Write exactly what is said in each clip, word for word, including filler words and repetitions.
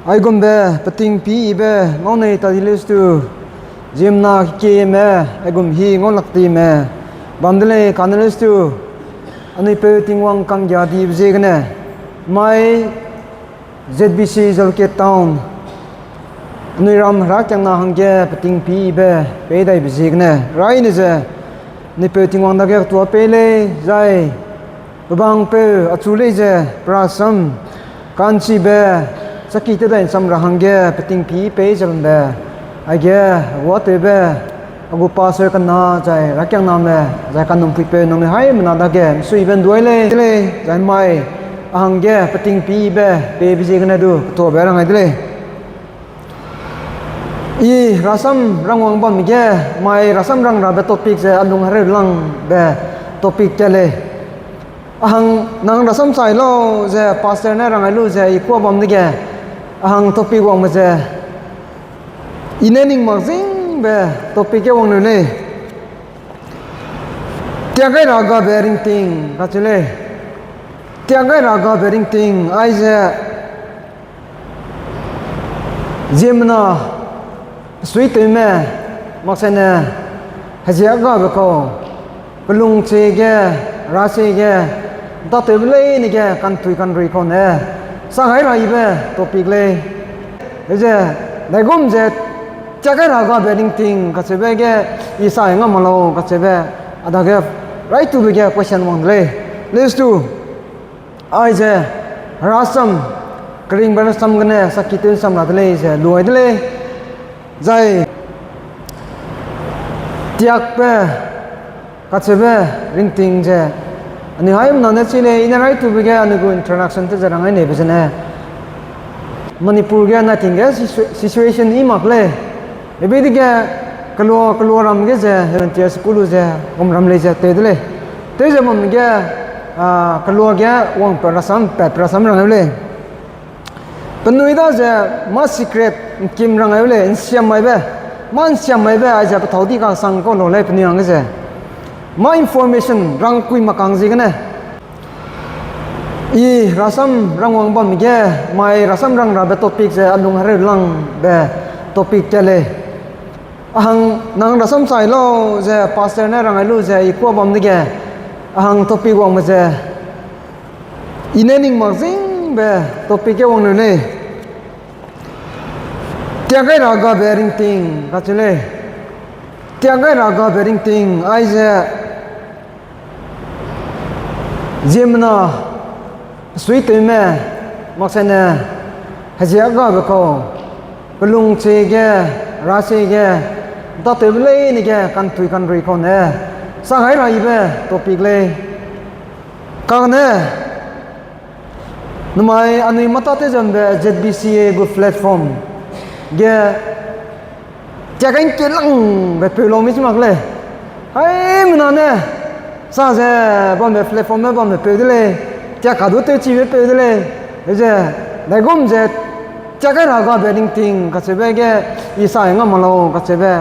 Aigumbe peting pî yibe ngaunei tadi lestu, ziemmena kekieme, aigum hi ngau lak time bam de lei. Kane lestu, anui peu Tingwang kanggia dibe ziegene, mai Z B C Zalke Town, anui ram herakiangna hangge peting pî yibe pei daibe ziegene, raine ze, anui peu Tingwang dage ketua pei lei, zai pebangpeu achu lei ze, pe rasam ka'nchibe, saki tewdai ’nsam ra hangge peting pî pei ze bambe, aige, guatewbe, a gu pastor kena, zai herakiangname, zai kanumpuipeu nangnui haimena dage mesuibe ’nduai lei, lei, zai mai, a hangge peting pî yibe peibe ziegene du ketuabe rang gai de lei. I rasam rangwang bam ge, mai rasam rang rabe topic ze a lung hereu langbe topic ka lei. A hang nang rasam chai lau ze pastor ne rang gai lu ze i kuâ bam dege, a hang topic wangbe ze, i ne ning mak zingbe topic ge wang lu lei. Tiak gai ra gabe ringting kacheu lei. Tiak gai ra gabe ringting aize, ziemmena suitewme, maksaine, heziagabe kau, kelungchie ge, rachie ge, ’ntatewbe leine ge kantui kanrui kau ne sa gai ra yibe topic lei. Heze, daigum ze, tiak gai ra gabe ringting kacheube ge, i sa ngam ma lau kacheube, a dage, raitube ge question wang de lei. Lestu, aize, rasam, keringbe rasam gene saki tew ’nsam ra de lei ze lu gai de lei. Zai, tiakbe kacheube ringting ze, anui haimena ne chi lei, i ne raitube ge anui gu introduction tew ze rang gai neibe zene, Manipur ge naiting ge situa-, situation i mak lei. Hebe dege kelua, kelua ram ge ze volunteer school lu ze, gum ram lei ze tew de lei. Tew ze bam ge, a, kelua ge wangpat rasam, pat rasam rang eu lei. Penui da ze mâ secret ’ngkim rang eu lei, ’nsiam maibe, mâ ’nsiam maibe aize pethâu di kasang kau lau lei penui hangge ze. Mâ information rangkui makang ziegene. I rasam rangwang bam ge, mai rasam rang rabe topic ze a lung hereu langbe topic ka lei. A hang nang rasam chai lau ze pastor ne rang gai lu ze i kuâ bam dege, a hang topic wangbe ze, i ne ning mak zingbe topic ge wang lu lei. Tiak gai ra gabe ringting kacheu lei. Tiak gai ra gabe ringting aize, ziemmena suitewme, maksaine, heziagabe kau, kelungchie ge, rachie ge, ’ntatewbe leine ge kantui kanrui kau ne sa gai ra yibe topic lei. Kane, namai anui mata tew ze bambe Z B C A gu platform ge, tiak gai ’ngkelangbe peu lau mi chi mak lei. Haimena ne, sa ze bambe platform me bambe peu de lei, tiak kadu tewchibe peu de lei, ze, daigum ze, tiak gai ra gabe ringting kacheube ge, i sa ngam ma lau kacheube,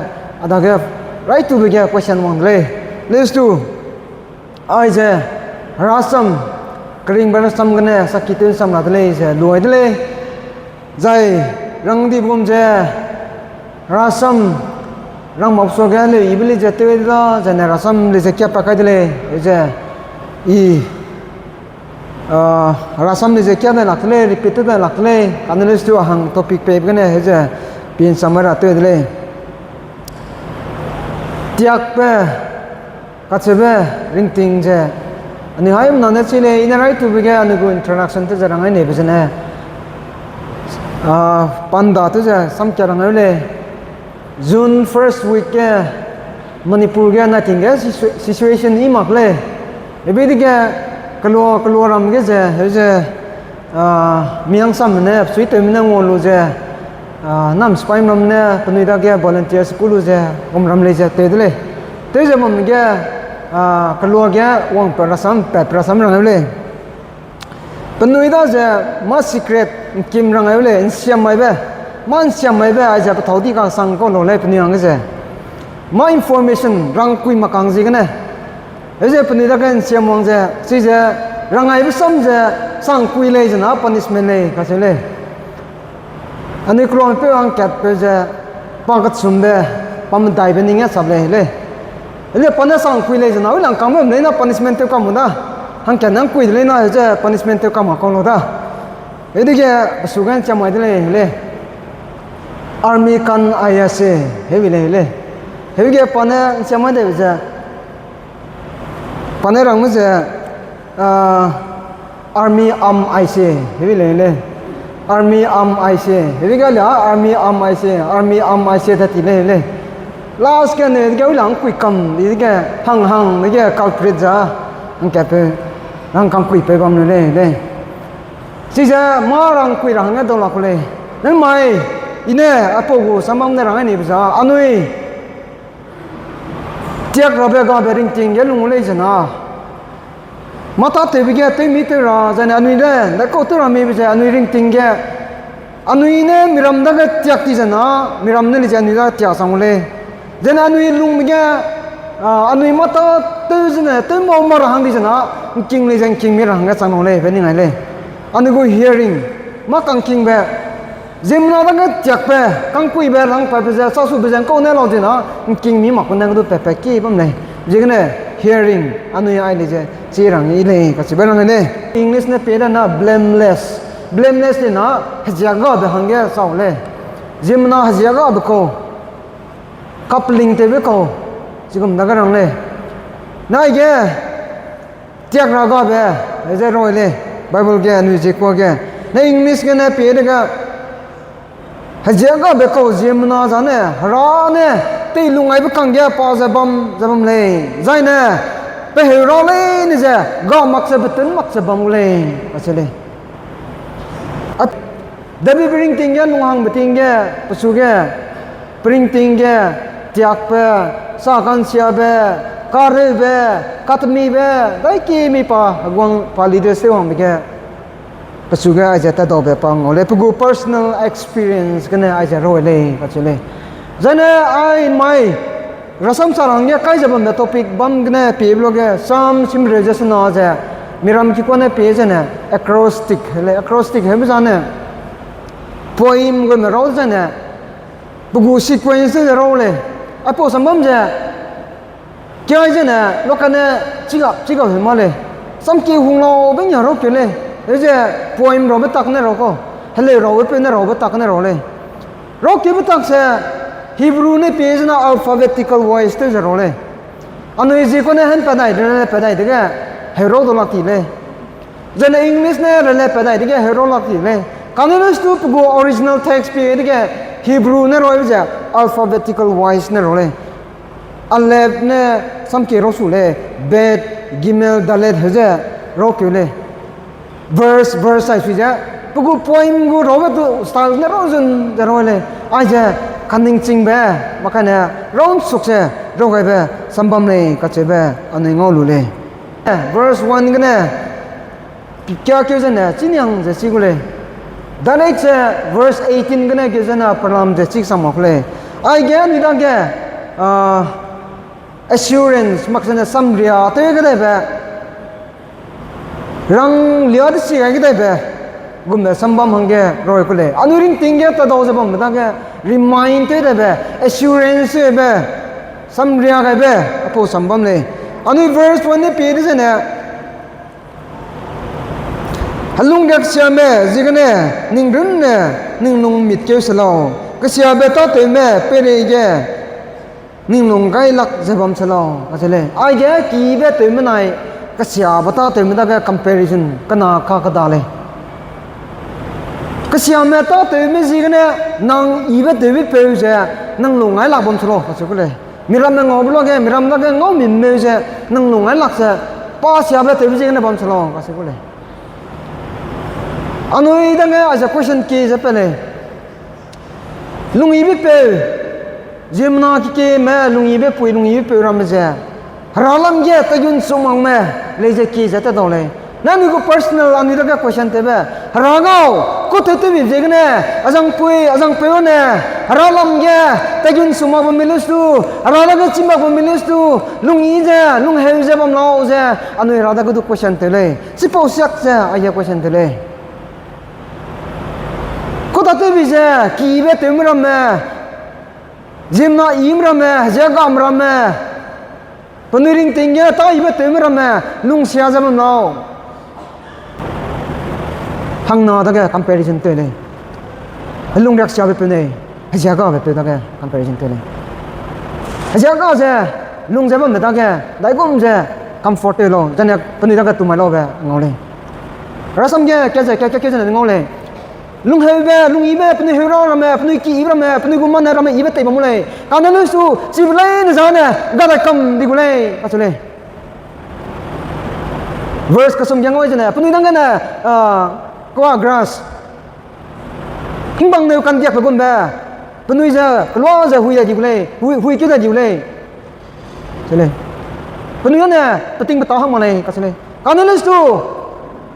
a dage, raitube ge question wang de lei. Lestu, aize, rasam, keringbe rasam gene saki tew ’nsam ra de lei ze lu gai de lei. Zai, rang dibe gum ze, rasam, rang mak suage leu ibe lei ze tew de da, zene rasam lei ze kiapa kai de lei, ze, i, a, rasam lei ze kia dai lak de lei, repeat tew dai lak de lei, kane lestu a hang topic peibe gene, ze, pin samai ra tew de lei. Tiakbe kacheube ringting ze, anui haimena ne chi lei, i ne raitube ge anui gu introduction tew ze rang gai neibe zene, a, panda tew ze samkia rang eu lei. June first week ge Manipur ge naiting ge situa-, situation i mak lei. Hebe dege kelua, kelua ram ge ze, heu ze, a, mihangsam ne, pesuitewme ne ngua lu ze, a, nam sipai ram ne, penui dage volunteer school lu ze, gum ram lei ze tew de lei. Tew ze bam ge, a, kelua ge wangpat rasam, pat rasam rang eu lei. Penui da ze mâ secret ’ngkim rang eu lei, ’nsiam maibe, mâ ’nsiam maibe aize pethâu di kasang kau lau lei penui hangge ze. Mâ information rangkui makang ziegene. Heze penui dage ’nsiam wang ze, chize rang aibe sam ze sangkui lei zena punishment lei kacheu lei. Anui keluame peu hangkatpeu ze, pa kechumbe, pa medaibe ning ge sap lei lei. Ele pa ne sangkui lei zena, uilang kangbe lei na punishment tew kam mu da. Hangkat ne ngkui de lei na, heu ze punishment tew kam ma kau lau da. Edege pesu ge nchiamai de lei lei. Army kan ai a se, hebi lei lei. Hebi ge pa ne nchiamai de ze, pa ne rangme ze, ah, army am ai se, hebi lei lei. Army am ai se, hebi ga lia, army am ai se, army am ai se da ti lei lei. Last ge ne, dege uilang kui kam, dege hang hang, dege culprit za, hangkatpeu, rangkangkuipeu bam lu lei lei. Chize mâ rangkui ra hangge dau la ku lei. Nemai, i ne, apau gu sambam ne rang ai nibe za, anui tiak rabe gabe ringting ge lung lei zena, mâ tâtewbe ge tewmi tew ra, zaine anui ne, daikau tew ra mibe ze anui ringting ge, anui ne miram dage tiak ti zena, miram ne le ze anui dage tiak sang gu lei. Zaine anui lungbe ge, ah, anui mâ tâtew zene, tew mau ma ra hang di zena, ngking lei ze ngking mi ra hangge chang lau lei, be ning ai lei. Anui gu hearing, mâ kangkingbe, ziemmena dage tiakbe, kangkuibe, rangpatbe ze, sasube ze ngkau ne lau zena, ngking mi mak ku ne du pat pat ki bam lei. Ziegene hearing, anui ai lei ze, chi rang i lei, kachibe rang lei. English ne pie da na blameless. Blameless le na, heziagabe hangge sau lei. Ziemmena heziagabe kau, kapelingtewbe kau, chigum dage rang lei. Naige, tiak ra gabe, ze roi lei, Bible ge anui ziekua ge. Ne English gene pie dege, heziagabe kau ziemmena zane, Hera ne, teilung aibe kangge pa ze bam, ze bam lei. Zaine, peheu ra leine ze, ga mak ze, betun mak ze bam gu lei, kacheu lei. David pe ringting ge, lunghangbe ting ge, pechu ge, pe ringting ge, tiakbe, sa kansiabe, kareube, katemibe, daiki mi pa, heguang pa leaders tew wangbe ge, pechu ge aize tatdaube pa ngau lei, pe gu personal experience gene aize roi lei, kacheu lei. Zaine ai mai, Rasam sa ra hangge kai ze bambe topic bam gene pie be luage, Sam simreu ze sena ze, miram kikua ne pie zene, acrostic, le acrostic hebe zane, poem gume rau zene, pe gu sequence ze rau lei, aipau sambam ze, kiai zene, luakane, chigap, chigap he ma lei, samki hunglaube nia rau keu lei, heze poem raube tak ne rau kau, heleu raube peu ne raube tak ne rau lei. Raukebe tak ze, Hebrew ne pie zena alphabetical wise tew ze rau lei. Anui ziekua ne hen padai, rele padai dege, heu rau dau lak ti lei. Zene English ne rele padai dege, heu rau lak ti lei. Kane lestu pe gu original text pie dege, Hebrew ne rau ze alphabetical wise ne rau lei. Aleph ne samki rau su lei, Bet, Gimel, Dalet heu ze rau keu lei. Verse, verse ai sui ze, pe gu poem gu raube du style ne rau zun ze rau lei. Aize kaningchingbe, makane rau nsuk ze rau gaibe sambam lei kacheube anui ngau lu lei. Verse one gene, kiakeu zene, chiniang ze chi gu lei. Dalet ze verse eighteen gene keu zene pelam ze chi sang mak ku lei. Aige anui dage, ah, assurance, mak zene samria tew kedaibe, ranglia de si gai kedaibe, gumbe sambam hangge roi ku lei. Anui ringting ge tadau ze bambe dage, remind tew daibe, assurance tewbe, samria gaibe, apau sambam lei. Anui verse one ne pie de zene, helung ge kesiame ziegene, ning runne, ning lung mit keu se lau. Kesiabe tâtewme peireige, ning lung gailak ze bam se lau, kacheu lei. Aige kibe tewme nai, kesiabe tâtewme dage comparison, kena ka keda lei. Kesiame tâtewme ziegene, nang ibe tewbe peu ze, nang lung gailak bam se lau, kacheu ku lei. Miramme ngaube luage, miram dage ngau mi meu ze, nang lung gailak ze, pa siabe tewbe ziegene bam se lau, kacheu ku lei. Anui dage aize question kie ze pe lei. Lungyibe peu, ziemmena kekieme, lungyibe pui, lungyibe peu ramme ze, Hera lam ge taigun sumangme, lei ze kie ze tadau lei. Nanui gu personal anui dage question tewbe, Hera gau, kû tew tewbe ziegene, azangpui, azangpeu ne, Hera lam ge, taigun sumakbe mi lestu, Hera dage chimakbe mi lestu, lungyi ze, lungheu ze bam lau ze, anui Hera dage du question tew lei. Chipau siak ze, aige question tew lei. Kû Tâtewbe ze, kibe tewme ramme, ziemmena ime ramme, heziagame ramme, penui ringting ge tâ ibe tewme ramme, lungsia ze bam lau. Hangna dage comparison tew lei. Helung riaksiabe peu nei, heziagabe peu dage comparison tew lei. Heziaga ze, lung ze bambe dage, daigum ze comfort tew lau, zane penui dage tumai laube ngau lei. Rasam ge, ka ze, ka, ka, ka ze ne ngau lei. Lungheube, lungyibe, penui heura ramme, penui ki ibe ramme, penui gu mane ramme ibe tei bam gu lei. Kane lesu, chibe leine zane, gadai kam di gu lei, kacheu lei. Verse kesum ge ngau zene, penui dang gene, ah, kua grass. Hingbang neu kandiakbe gumbe, penui ze, kelua ze hui dai di gu lei, hui, hui keu dai di gu lei. Cheu lei. Penui ane, peting petâ hang mak lei, kacheu lei. Kane lesu,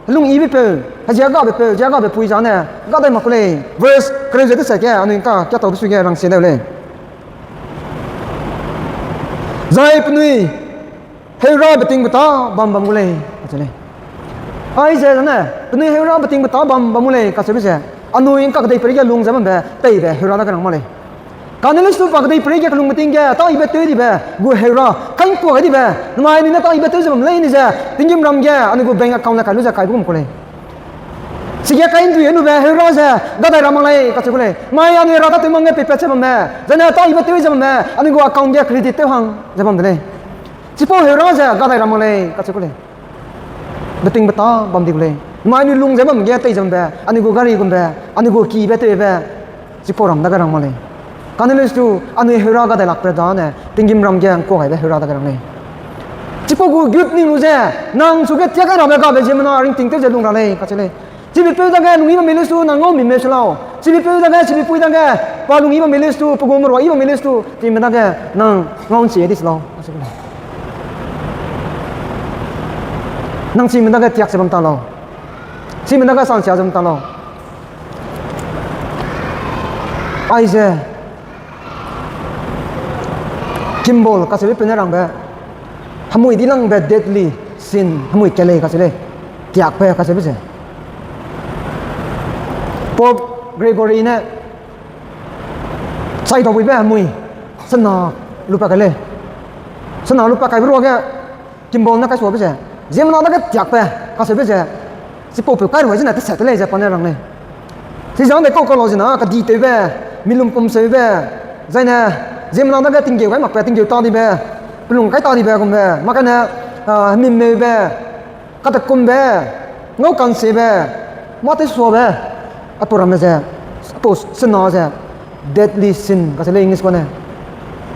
lungyibe peu, heziagabe peu, ziagabe pui zane, gadai mak gu lei. Verse kereu ze tese ge, anui ka, ka tau de su ge rangsie dau lei. Zai penui, heura beting petâ bam bam gu lei, kacheu lei. Aize zane, penui heura beting petâ bam bam gu lei, kacheube ze, anui ngka kedeiperei ge lung ze bambe, teibe heura dage rang mak lei. Kane lesu pa kedeiperei ge kelungbe ting ge, tâ ibe tew dibe, gu heura, kainkua gai dibe, namai anui ne tâ ibe tew ze bam leine ze, tinggîmram ge, anui gu bank account le kai lu ze kaibe gum ku lei. Chige kai ndui anube heura ze, gadai ra mak lei, kacheu gu lei. Mai anui ra tâtew mang ge peipat ze bamme, zane tâ ibe tew ze bamme, anui gu account ge credit tew hang ze bam de lei. Chipau heura ze, gadai ra mak lei, kacheu gu lei. Beting petâ bam di gu lei. Mai anui lung ze bam ge tei ze bambe, anui gu gari gumbe, anui gu kibe tewbe, chipau ram dage rang mak lei. Kane lesu, anui heura gadai lakbe dane, tinggîmram ge ngkua gaibe heura dage rang lei. Chipau gu gut ning lu ze, nang chu ge tiak gai rabe gabe ziemmena ringting tew ze lung ra lei, kacheu lei. Chibe peu dage lungyi bambe lesu, nang ngau mi me su lau. Chibe peu dage, chibe pui dage, pa lungyi bambe lesu, pe gu merua yi bambe lesu, chime dage nang ngau nchie di se lau, kacheu lei. Nang chime dage tiak ze bam ta lau. Chime dage sansia ze bam ta lau. Aize, Kimball kacheube peu ne rangbe, hemui dilangbe deadly sin, hemui kelei kacheu lei, tiakbe kacheube ze. Pope Gregory ne chai dabuibe hemui, sena lupa kai lei. Sena lupa kaibe ruage, Kimball ne kaisuabe ze, ziemmena dage tiakbe kacheube ze, chipaupeu kai ruai zene teset te lei ze pa ne rang lei. Chizang de kau kau lau zena, keditewbe, mi lumpum seube, zaine, ziemmena dage tinggeu gai makbe, tinggeu ta dibe, pelung kai ta dibe gumbe, makane, ah, hemimmeube, katekumbe, ngau kansiebe, mâ tewsuabe, apau ramme ze, apau sena ze, deadly sin kacheu lei English kane,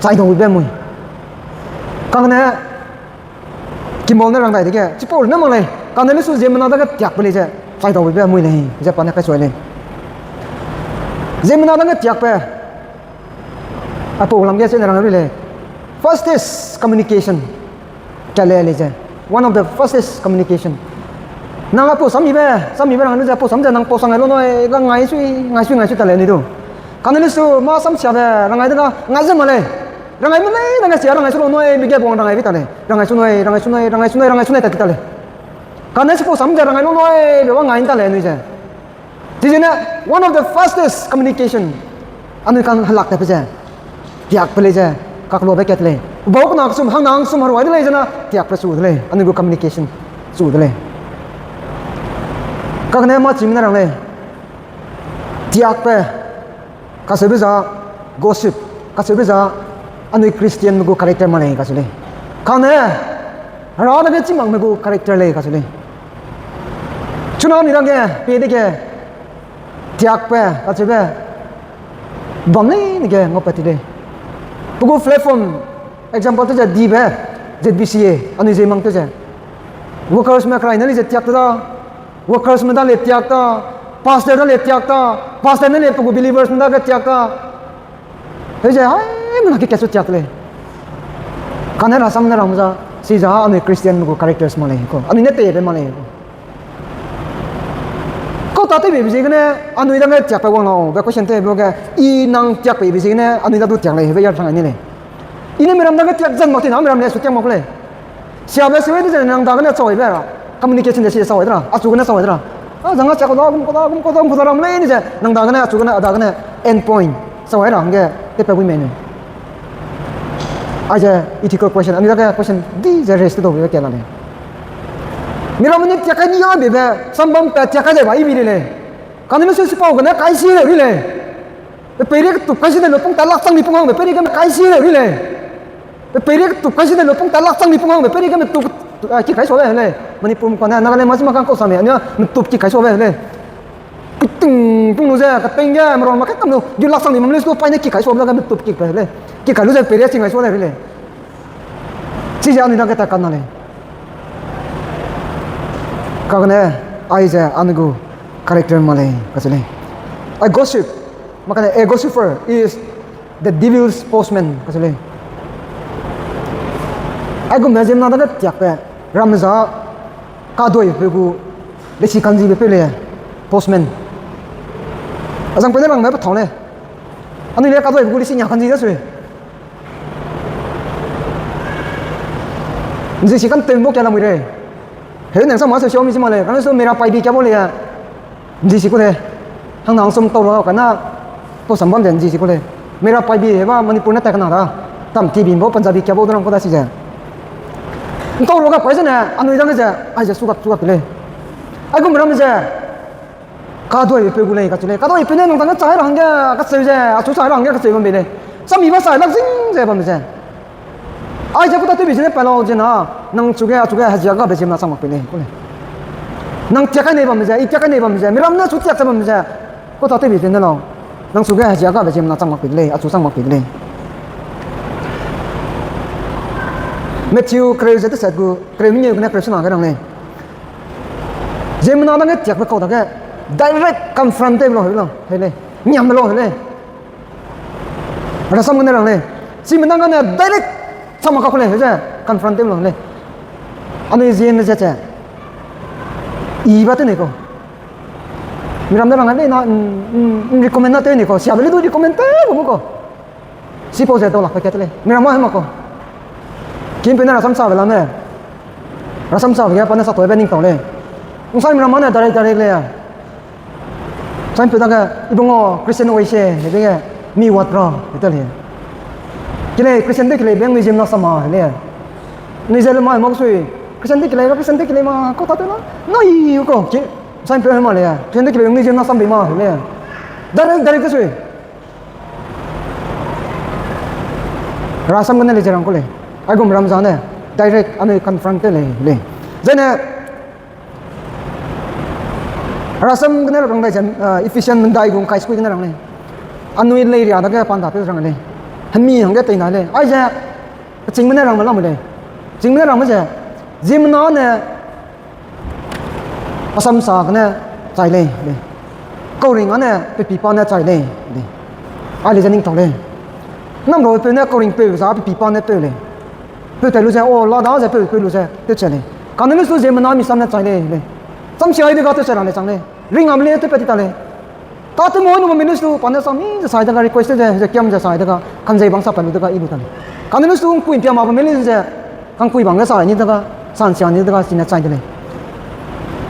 chai dabuibe mui. Kane, Kimball ne rang dai dege, chipau ne mak lei, kane lesu ziemmena dage tiakbe lei ze, chai dabuibe mui lei, ze pa ne kaisua lei. Ziemmena dage tiakbe, apau lam ge chene rang lei. Fastest communication. Kale lei ze. One of the fastest communication. Nang apau sammibe, sammibe rang lu ze apau sam ze nang pau sang ngai lu nui, ga ngai sui, ngai sui, ngai sui ta lei ni du. Kane lesu, mâ samsiabe, rang ngai dega, ngai ze mak lei. Rang ngai mak lei, rang ngai sia, rang ngai su lu nui, bige bang rang ngai bi ta lei. Rang ngai su nui, rang ngai su nui, rang ngai su nui, rang ngai su nui ta ti ta lei. Kane chipau sam ze rang ngai lu nui, be wa ngai ta lei nui ze. Chizene, one of the fastest communication. Anui kang helak te pe ze. Tiakbe lei ze, kakluabe kat lei. Bau kena kesum, hangna kesum heruai de lei zena, tiakbe chu de lei. Anui gu communication chu de lei. Kakne mâ chime ne rang lei. Tiakbe, kacheube za, gossip, kacheube za, anui Christianme gu character mak lei kacheu lei. Kane, Hera dage chî makme gu character lei kacheu lei. Chuna mi dage, pie dege, tiakbe, kacheube, bam leine ge ngaupat ti lei. Pe gu platform, example tew ze dibe, Z B C A, anui ze mang tew ze. Workersme kerai ne lei ze tiak ta da, workersme da lei tiak ta, pastor da lei tiak ta, pastor ne lei pe gu believersme dage tiak ta. Hei ze, haimena ke kasu tiak lei. Kane rasam ne rang za, chiza anui Christianme gu characters mak lei ko, anui ne teibe mak lei ko. Kau tatewbe ziegene, anui dage tiakbe wang lau, be question tewbe ge, i nang tiakbe ziegene, anui da du tiak lei, hebe ya rang ni lei. I ne miram dage tiak zan mak ti na miram le su tiak mak ku lei. Siabe se de ze nang dagene chaibe ra, communication de si chai de ra, achu gene chai de ra. A zang a chak da, gum kau da, gum kau da, gum kau da ram lei ni ze, nang dagene, achu gene, a dagene, end point. Sa wai ra hangge, tepa gui mei ne. Aize ethical question, anui dage question di ze raise te dau be ke la lei. Miramme ne tia kai ni a bebe, sambam pa tia kai de ba i bi lei. Kane lu se sipau gene kai si le ri lei. Pe peirie ketup kai si de lu pung ta lak chang ni pung hangbe, peirie game kai si le ri lei. Pe peirie ketup kai si de lu pung ta lak chang ni pung hangbe, peirie game tup, ah, ki kai sua le lei. Manipur mkane, Nagaland ma si ma kang kau sa me, ania metup ki kai sua le lei. Kuting pung lu ze, kateng ge, meron ma kai kam lu, yu lak chang ni mam le su paine ki kai sua le, metup ki kai le. Ki kai lu ze peirie ching kai sua le ri lei. Chize anui dage ta kan na lei. Kagene, aize anui gu character ma lei, kacheu lei. A gossip, makane a gossiper is the devil's postman, kacheu lei. Aigum ne ziemmena dage tiakbe, ramme za kaduaipeu gu lesi kanzibe peu lei, postman. Azangpeu ne rangme pe thau lei. Anui le kaduaipeu gu lesi nia kanzi da sui. Nzi si kan tew mbo kia lamui rei. Heu nang sa ma se xiao mi si ma lei, kane su mera paibi kia bau lei a. Nzi si ku lei. Hang nang sum tau ra kana, pau sam bam ze nzi si ku lei. Mera paibi heba Manipur ne ta kana da. Tam T V mbo Punjabi kia bau du rang ku da si ze. Ntau ra ga pai zene, anui dage ze, aize sugap sugap lei. Aigum ramme ze, kaduaipeu gu lei, kacheu lei. Kaduaipeu ne nang dage chai ra hangge, kacheu ze, achu chai ra hangge, kacheu bam bei lei. Samibe sai lak zing ze bam ze. Aize ku tatewbi zene pa lau zena, nang chu ge, achu ge, hezia gabe ziemmena chang mak pei lei, ku lei. Nang tiak kai nei bam ze, i tiak kai nei bam ze, miram ne chu tiak ze bam ze. Ku tatewbi zene lau. Nang chu ge, hezia gabe ziemmena chang mak pei de lei, achu chang mak pei de lei. Matthew kereu ze tesat gu, kereu mengeu gene kereu sena ge rang lei. Ziemmena dage tiakbe kau dage direct confront tew lau, heu lau, heu lei. Niambe lau, heu lei. Rasam gene rang lei. Ziemmena gene direct sama kau lei, heu ze confront tew lau, heu lei. Anui ziemme ze che. I ba tew nei kau. Miram ne rang lei na, n, n, n recommend na tew nei kau. Siabe le du recommend tew gu mu kau. Sipau ze dau lak pe kat lei. Miram ma he mak kau. Kimpeu ne rasam sabe la ne. Rasam sabe ge pa ne satoibe ning tau lei. Nsai miram ma ne direct direct lei. Sampeu dage, ibang o Christian oi se, hebe ge, mi wat ra, hete lei. Kelei, Christian de kelei beng nui ziemmena sama, he lei. Nui ze le mai mak sui, Christian de kelei, Christian de kelei ma, kau tatew na, nai kau, ke, sampeu he ma lei, Christian de kelei beng nui ziemmena sam bei ma, he lei. Direct, direct te sui. Rasam gene lei ze rang ku lei. Aigum ram zane direct anui confront tew lei lei. Zene rasam gene rang dai ze, ah, Ephesian mendai gu ngkai sekui gene rang lei. Anui leiria dage pan da tew rang lei. Hemi hangge tei na lei. Aize kechîngme ne rangme lamui lei. Kechîngme ne rangme ze, ziemmena ne asam sa gene chai lei, lei. Kauring â ne pe pi pa ne chai lei, lei. A lei ze ning tau lei. Namraupeu ne kauringpeu za pe pi pa ne peu lei. Peu tat lu ze, o, la da ze peu, peu lu ze, tewche lei. Kane lu su ziemmena misam ne chai lei, lei. Cham sia ai dega tewche ra lei chang lei. Ring am lei tewpat ti ta lei. Tatew mai nu bam mi lu su pa ne sa mi ze sai dega request ze, ze kiam ze sai dega, kanzei bang sa pa lu dega i lu ta lei. Kane lu su ngkui mpia ma bam mi lu ze, kangkui bang ge sa ni dega, san sia ni dega, sine chai de lei.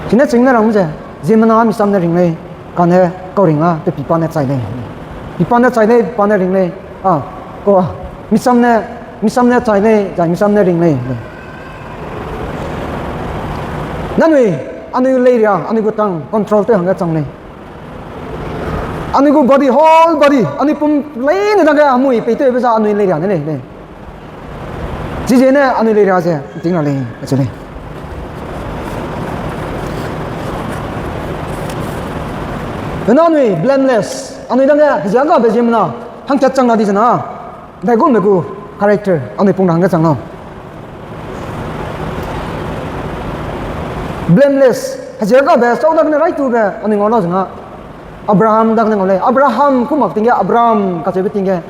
Sine chîngme ne rang ze, ziemmena misam ne ring lei, kane kauring â pe pi pa ne chai lei. Pi pa ne chai lei, pi pa ne ring lei, a, kau, misam ne, misam ne chai lei, zai misam ne ring lei. Nanui, anui leiria, anui gu tang control tew hangge chang lei. Anui gu body, whole body, anui pum leine dage hemui peitewbe za anui leiria ne lei, lei. Chiziegene anui leiria ze nting ra lei, acheu lei. Pena anui blameless, anui dage hezia gabe ziemmena, hangkat chang ra di zena, daigumbe gu character anui pung ra hangge chang lau. Blameless, hezia gabe chau dagene raitube anui ngau lau zena, Abraham dagene ngau lei. Abraham ku mak ting ge, Abram kacheube ting ge,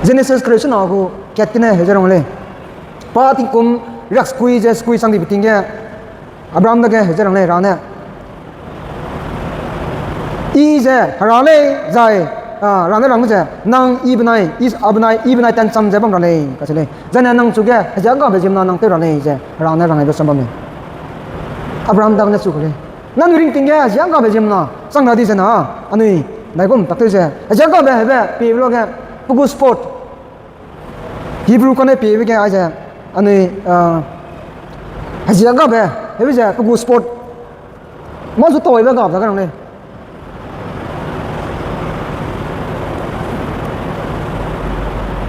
Genesis kereu sena gu kat gene heze rang lei. Pa tingkum riak sekui ze sekui chang dibe ting ge, Abraham dage heze rang lei, Hera ne, I ze Hera lei, zai, a, Hera ne rang ze, nang I benai, I, a benai, I benai tancham ze bam ra lei, kacheu lei. Zane nang chu ge hezia gabe ziemmena nang tew ra lei ze Hera ne rang aibe sam bam lei. Abraham dagene chu ku lei. Nanui ringting ge heziagabe ziemmena chang ra di zena, anui daigum tak tew ze heziagabe hebe piebe luage, pe gu sport, Hebrew kane piebe ge aize, anui, heziagabe hebe ze pe gu sport mâ zu tawbe gap da ka rang lei.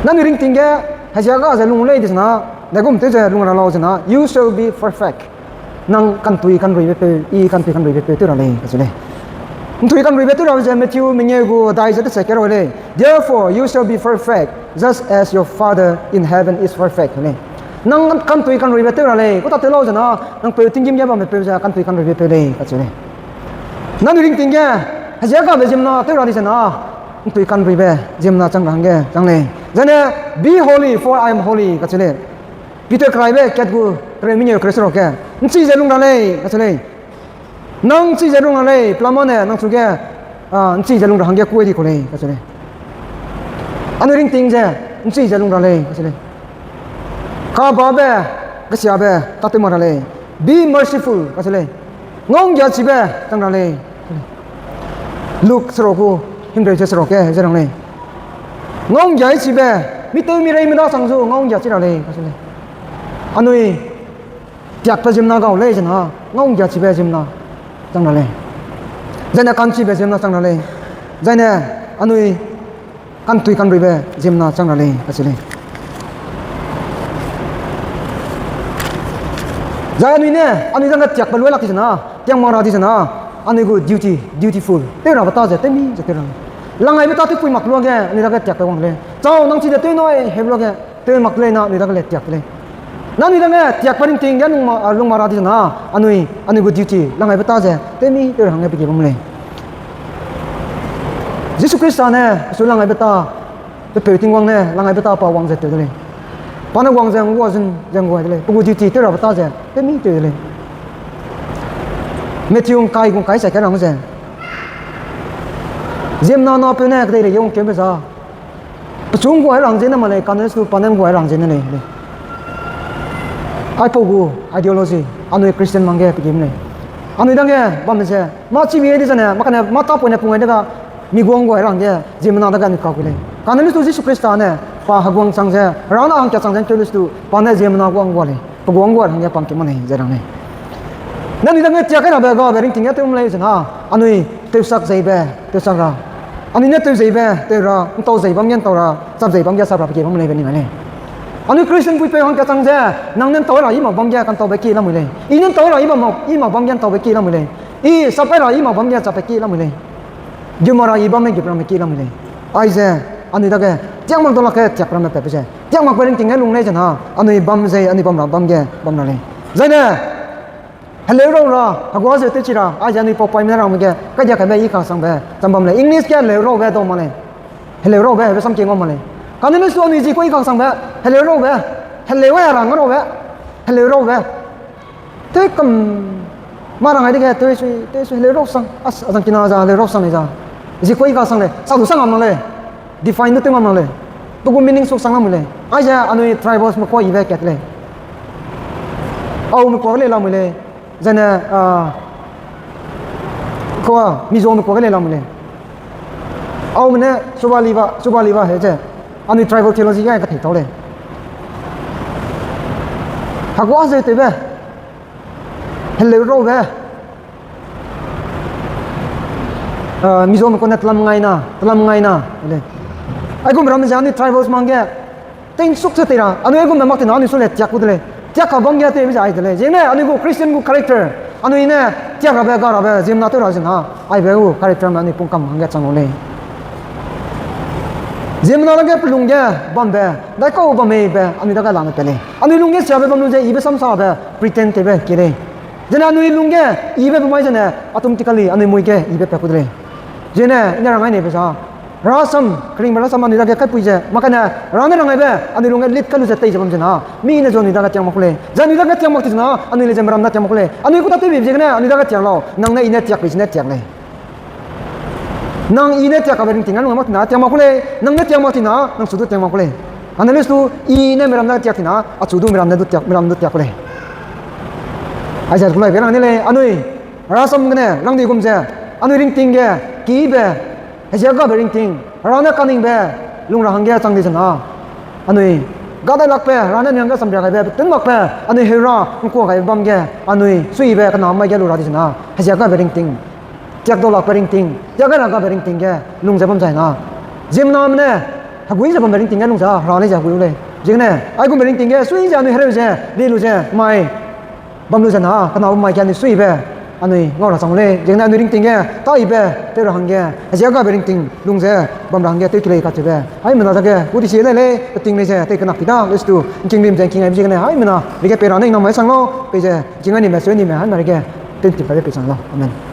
Nanui ringting ge heziaga ze lung lei di zena, daigum tew ze lung ra lau zena, you shall be perfect. Nang kantui kanruibe peu, I kantui kanruibe peu tew ra lei kacheu lei. Ntui kanruibe tew ra ze Matthew mengeu gu dai ze tese ke ra lei. Therefore you shall be perfect, just as your Father in heaven is perfect lei. Nang kantui kanruibe tew ra lei, ku ta tew lau zena, nang peu tinggîm ge bamme peu ze kantui kanruibe peu lei kacheu lei. Nanui ringting ge heziagabe ziemmena tew ra di zena, ntui kanruibe ziemmena chang ra hangge chang lei. Zane, be holy, for I am holy kacheu lei. Peter keraibe kat gu kereu mengeu kereu seruk ge, nchi ze lung ra lei kacheu lei. Nang nchi ze lung ra lei, pelamane nang chu ge, nchi ze lung ra hangge kuai di ku lei kacheu lei. Anui ringting ze nchi ze lung ra lei kacheu lei. Kababe, kesiabe tâtew mak ra lei. Be merciful kacheu lei. Ngau nggiachibe chang ra lei. Luk seruk gu himreu ze seruk ge ze rang lei. Ngau nggiachibe, mi tew mi reime dasang zu ngau nggiachi ra lei kacheu lei. Anui tiakbe ziemmena gau lei zena, ngau nggiachibe ziemmena chang ra lei. Zaine ka'nchibe ziemmena chang ra lei. Zaine anui kantui kanruibe ziemmena chang ra lei kacheu lei. Zai anui ne, anui dage tiakbe luai lak di zena, tiak mak ra di zena, anui gu duty, dutiful tew rabe ta ze tewmi ze tew ra lei. Langaibe tâ tewpui mak luage anui dage tiakbe wang de lei. Chau, nang chide tew nui hebe luage tew mak de lei na anui dage le tiak de lei. Nanui dage tiakbe ringting ge lung mak ra di zena, anui, anui gu duty langaibe tâ ze tewmi tew ra hangge pe kie bam lei. Jisu Khrista ne pechu langaibe tâ, pe peu Tingwang ne langaibe tâ pa wang ze tew de lei. Pa ne wang ze ngua zun ze ngua de lei. Pe gu duty tew rabe tâ ze tewmi tew de lei. Matthew ngkai gu ngkai sai ke rang ze, ziemmena napeu ne kedeireige wangkeube za, pechu ngguai rang ziene mak lei, kane lesu pa ne ngguai rang ziene lei. Aipau gu ideology anui Christian mang ge pe gim lei. Anui dage bamme ze mâ chibe di zene, mâ kane mâ tâpoine pung ai dega, mi guang ngguai rang ge ziemmena dage anui kak gu lei. Kane lesu Jisu Khrista ne pa heguang chang ze, hera ne hangkat chang ze keu lesu pa ne ziemmena guang ngguai lei, pe guang ngguai hangge pam ke mak lei ze rang lei. Nanui dage tiak kai rabe gabe ringting ge tew lei zena, anui tewsak zeibe tewsak ra, anui ne tew zeibe tew ra, ntau zei bam ge ntau ra, chap zei bam ge chap ra pe kie bam lei be ning ai lei. Anui Christian puipeu hangkat chang ze, nang ne ntau ra i mak bam ge kantaube kie lamui lei. I ne ntau ra i mak, i mak bam ge ntaube kie lamui lei. I chap kai ra i mak bam ge chapbe kie lamui lei. Gima ra i bamme gip ramme kie lamui lei. Aize, anui dage tiak mak dau lak ge tiak ramme patbe ze, tiak makbe ringting ge lung lei zena, anui bam zei, anui bam ra bam ge bam ra lei. Zaine, heleu rau ra, hegua zeu tewchi ra, aize anui pau paime ne rangme ge kaidia kaibe i kasangbe cham bam lei. English ge heleu raube dau mak lei. Heleu raube hebe sam kie ngau mak lei. Kane lesu anui zi kuai i kasangbe, heleu raube, heleu a rang raube, heleu raube. Tew kam, mâ rang ai dege tew sui, tew sui heleu rau sang, a, azang kina za heleu rau sang lei za. Zi kuai i kasang lei, sa du sang ngam mak lei. Define du tew ngam mak lei. Pe gu meaning su sang lamui lei. Aize anui tribals me kuai ibe kat lei. Aume kuak lei lamui lei. Zaine, a, kua, Mizome kuak lei lamui lei. Aume ne Suba Liba, Suba Liba he ze, anui tribal theology ge kathei tau lei. Hegua zeu tewbe, heleu raube, a, Mizoram kone telam ngaina, telam ngaina lei. Aigum ramme ze anui tribals mang ge teinsuk ze tei ra, anui aigum me mak tina anui su le tiak ku de lei. Tiak ka bam ge tewbe ze ai de lei. Ziegene anui gu Christian gu character, anui ne tiak rabe ga rabe ziemmena tew ra zena, aibe gu character me anui pungkam hangge chang lu lei. Ziemmena dage pelung ge bambe, daikau bam meibe anui dage lame pat lei. Anui lung ge siabe bam lu ze ibe samsabe pretend tewbe kie lei. Zene anui lung ge ibe bemai zene automatically anui mui ge ibe pat ku de lei. Zene i ne rang ai neibe za, rasam, keringbe rasam anui dage kaipui ze, mak kane ra ne rang aibe anui lung ge lit kai lu ze tei ze bam zena, mi ne zu anui dage tiak mak ku lei. Ze anui dage tiak mak ti zena, anui le ze meram da tiak mak ku lei. Anui ku tatewbe ziegene anui dage tiak lau, nang ne i ne tiak bei zene tiak lei. Nang i ne tiak kabe ringting a lung mak tina tiak mak ku lei, nang ne tiak mak tina nang chu du tiak mak ku lei. Kane lesu i ne meram dage tiak tina, achu du meram ne du tiak, meram du tiak ku lei. Aize ku laibe rang ne lei, anui Hera sam gene rangdi gum ze, anui ringting ge, kibe, heziagabe ringting, Hera ne kaningbe, lung ra hangge chang di zena, anui, gadailakbe, Hera ne anui hangge samria gaibe, petunmakbe, anui heura, ngkua gaibe bam ge, anui, suibe, kena mai ge lu ra di zena, heziagabe ringting, tiakdaulakbe ringting, tiakgairagabe ringting ge, lung ze bam zai na. Ziemmename ne, hegui ze bambe ringting ge lung ze, Hera lei ze hegui u lei. Ziegene, aigumbe ringting ge, sui ze anui hereu ze, li lu ze, mai, bam lu zena, kena mai ge anui suibe, anui ngau ra chang lei. Ziegene anui ringting ge, taibe, tew ra hangge, heziagabe ringting, lung ze, bam ra hangge, tew ki lei kacheube. Haimena dage, gu di si lei lei, peting lei ze, tei kenak ti da, lestu, ngking rim ze, ngking ai ziegene, haimena, rige pei ra ne nang mai sang lau, pei ze, ngking ai nime, sui nime, haimena rige, tenti pa de pei sang lau. Amen.